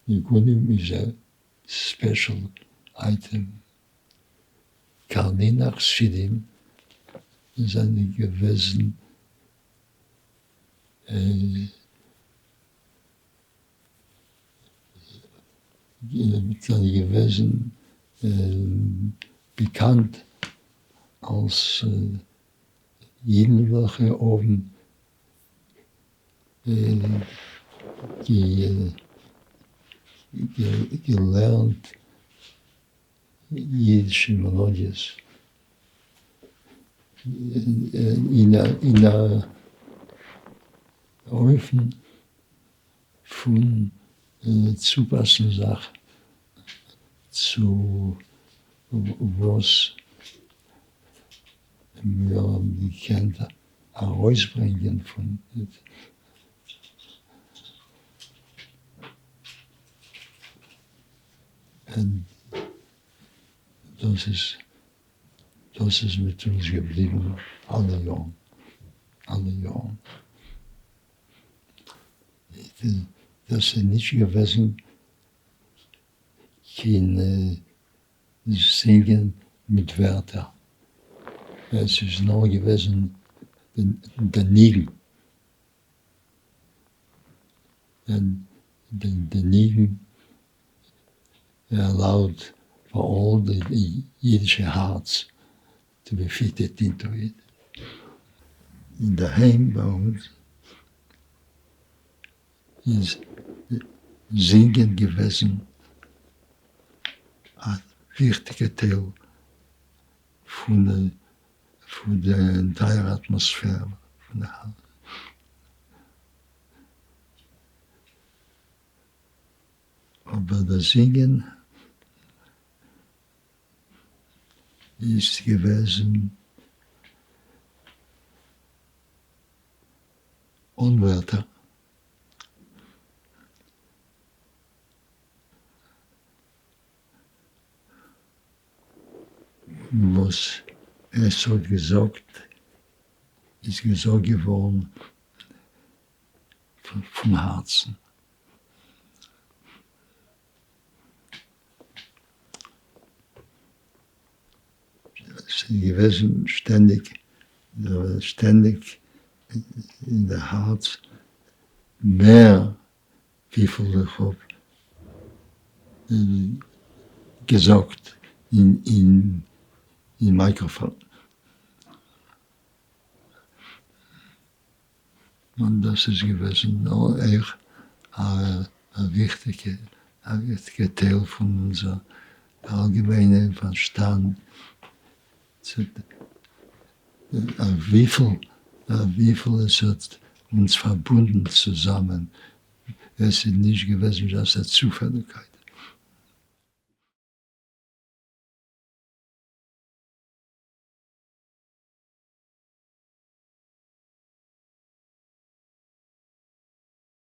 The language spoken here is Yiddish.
ניגונים איז א special item. קארלינער חסידים זענען געוועזן זענען געוועזן באקאנט אלס אידן וועלכע האבן געלערנט אידישע מעלאדיעס אין א אופן פון צופאסן זיך צו וואס מיר האבן געקענט ארויסברענגען פון. און דאס איז דאס איז מיט אונז געבליבן אלע יארן, אלע יארן. דאס איז נישט געוועזן קיין זינגען מיט ווערטער, עס איז נאר געוועזן די ניגון, די ניגון allowed for all the אידישע hearts to be fitted into it. אינדערהיים ביי אונז איז זינגען געוועזן א וויכטיגע טייל פון די entire אטמאספער פון די הויז. אבער דאס זינגען איז געוועזן אן ווערטער. וואס עס האט געזאגט איז געזאגט געווארן פון הארצן. ס'איז געוועזן שטענדיג, שטענדיג אין די הארץ מער וויפיל איך האב געזאגט אין מיקראפאן. און דאס איז געוועזן אויך א וויכטיגע א וויכטיגע טייל פון אונזער אלגעמיינע פארשטאנד צו וויפיל וויפיל עס האט אונז פארבונדן צוזאמען, עס איז נישט געוועזן just א צופעליגקייט.